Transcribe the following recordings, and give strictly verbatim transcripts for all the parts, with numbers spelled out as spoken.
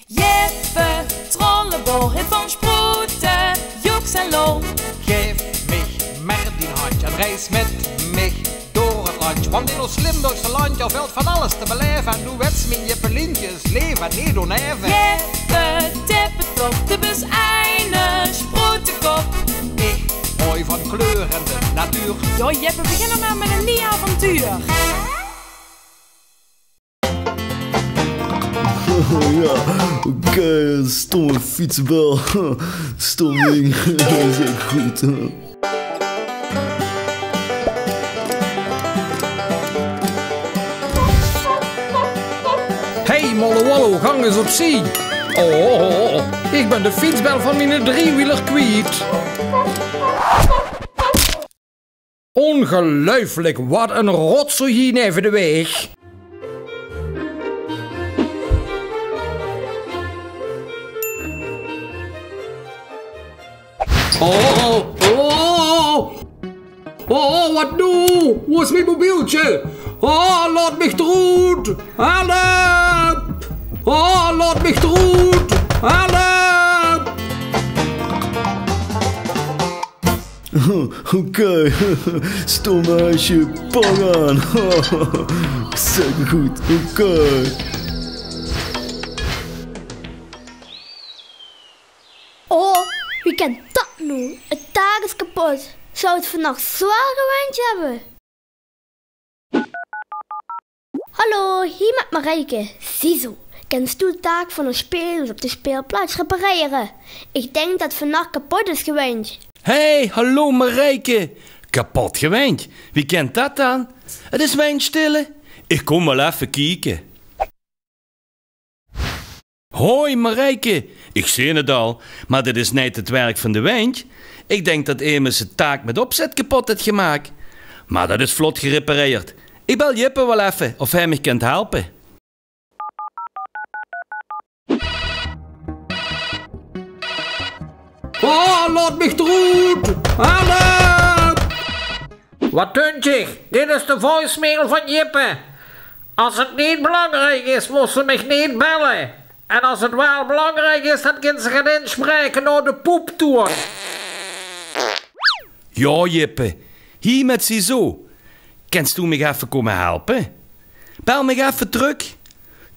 Jippe Trollebol hit van sproete, joeks en lol. Gaef mich mer dien handj en reis mit mich door 't landj. Want in ós Limburgse landj, dao vèlt van alles te belaeve. En doe wèts, mien Jippelientje, is laeve neet onaeve. Jippe Tippetop, de bus eine sproetekop. Ich haoj van kleurende natuur. Jao, Jippe, begin dan mer mit ein niej avontuur. Jao, oké, stomme fietsbel. Stom ding. Is ech good. Hey, Mollewollo, gank ins opzie. Oh, ich bön de fietsbel van miene driewieler kwiet. Óngeluifelik, waat ein rotzooi hie neve de waeg. Oh, oh, oh, oh. Oh, waat noe? Wo is mien mobieltje? Oh, laot mich d'roet. Help! Oh, laot mich d'roet. Help! Oké, stom meisje, pak aan. Zeker good, oké. Oh, wie kènt dat noe? 't Daak is kepot. Zou 't vannach zwaor gewendj höbbe? Hallo, hie mit Marijke. Ziezo, kèns doe 't daak van ós speelhoes op de speelplaats reparere? Ich dink dat 't vannach kepot is gewendj. Hey, hallo Marijke. Kepot gewendj? Wie kènt dat dan? 't Is windjstille. Ich kóm waal effe kieke. Hoi Marijke, ich zeen 't al, mer dit is neet 't werk van de windj. Ich dink dat emes 't daak mit opzet kepot haet gemaak. Mer dat is vlot gerepareerd. Ich bel Jippe waal effe of hae mich kènt helpe. Oh, laot mich d'roet! Help! Waat dink ich? Dit is de voicemail van Jippe. As 't neet belangriek is, mós se mich neet belle. En as 't waal belangriek is, dan kins se gaon inspraeke nao de poeptoer. Jao, Jippe, hie mit Ziezo. Kèns doe mich effe kómme helpe? Bel mich effe trök.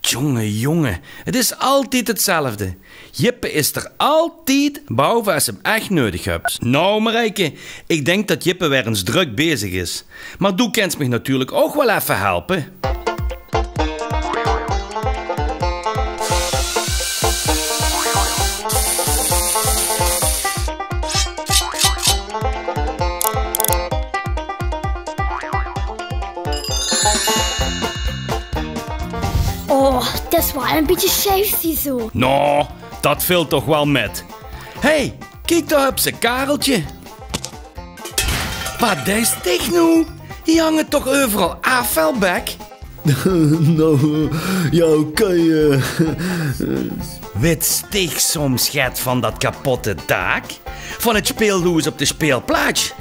Tjonge, jonge, 't is altied 'tzelfde. Jippe is d'r altied, behalve es se 'm ech neudig höbs. Nou, Marijke, ich dink dat Jippe weer ins drök bezig is. Mer doe kèns mich natuurlik ouch waal effe helpe. Oh, dat is waal ein bietje sjeef, Ziezo. Nou, dat vilt toch waal mit. Hey, kiek, dao höbs se Kareltje. Waat deis dich noe? Hie hange toch euveral aafvalbèk? Nou, jao, oké, eh. Wits dich soms get van dat kapotte daak? Van 't speelhoes op de speelplaats?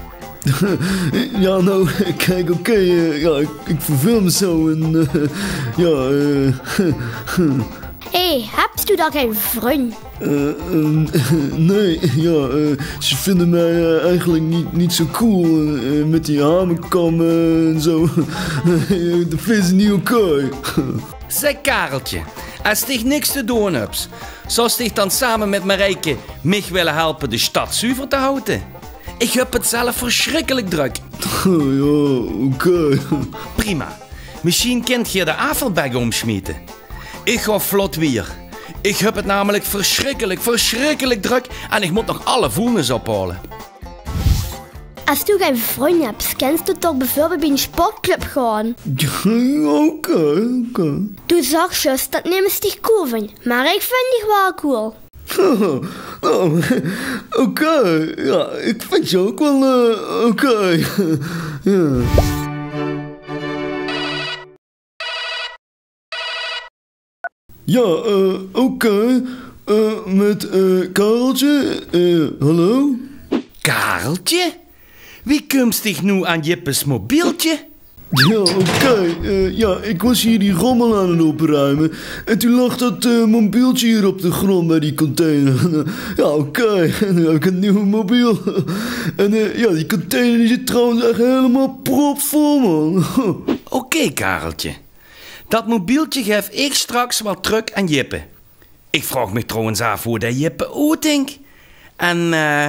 Jao, nou, kiek, oké, eh, jao, ich, ich verveel mich zo en, eh, jao, eh. Hé, höbs doe dan gein vrunj? Eh, eh, nae, jao, eh, ze vinje mich, eh, eigelik neet, neet zo cool, eh, mit die hamerkamme en zo. Dat vinje ze neet oké. Zèk, Kareltje, es dich niks te doon höbs, zóws dich dan same mit Marijke mich wille helpe de stad zuver te haoje? Ich höb 't zelf versjrikkelik drök. Jao, oké. Prima. Mesjiens kènt geer de aafvalbèk ómsmiete. Ich gaon vlot wiejer. Ich höb 't namelik versjrikkelik, versjrikkelik drök en ich mót nog alle voelnis ophaole. Es doe gein vrunj höbs, kèns doe toch bieveurbeeld bie ein sportclub gaon? Jao, oké, oké. Doe zags zjus dat nemes dich cool vinje, mer ich vinj dich waal cool. Oh, oké. Jao, ich vinj dich ouch waal, eh, oké. Jao. Jao, eh, oké. Eh, mit, eh, Kareltje. Eh, hallo? Kareltje? Wie kums dich noe aan Jippes mobieltje? Ja, oké. Eh, ja, ik was hier die rommel aan het opruimen. En toen lag dat eh, mobieltje hier op de grond bij die container. Ja, oké. Nu heb ik een nieuwe mobiel. En eh, ja, die container die zit trouwens echt helemaal propvol, man. Oké, Kareltje. Dat mobieltje gaef ich straks waal trök aan Jippe. Ich vraog mich trouwens aaf wo de Jippe oet dink. En eh,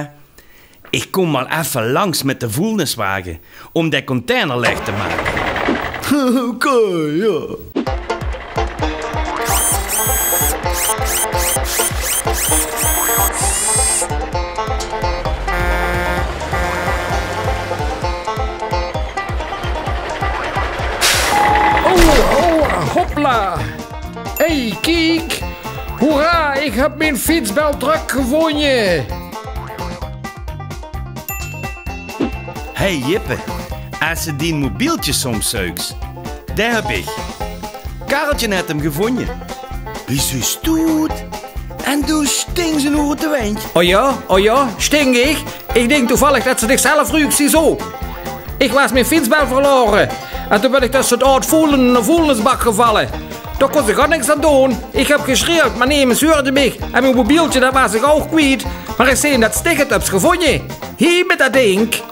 ich kom waal effe langs mit de voelniswage om de container laeg te make. Oké, ja. Oh, oh, hopla. Hey, kiek. Hoera, ich höb mien fietsbel trökgevónje. Hey Jippe, es se dien mobieltje soms zeuks, dae höb ich. Kareltje haet 'm gevónje. Is zoe stoet. En doe stings 'n oer oet de wendj. O ja, o ja, stink ich? Ich dink toevallig det se dich zelf ruuks, ziezo. Ich waas mien fietsbel verlaore. En toen bön ich tösse 't aod voel in 'ne voelnisbak gevalle. Dao kós ich ouch niks aan doon. Ich höb gesjreeuwd, mer nemes heurde mich. En mien mobieltje, det waas ich ouch kwiet. Mer ich zeen det dich 't höbs gevónje. Hie mit det dink.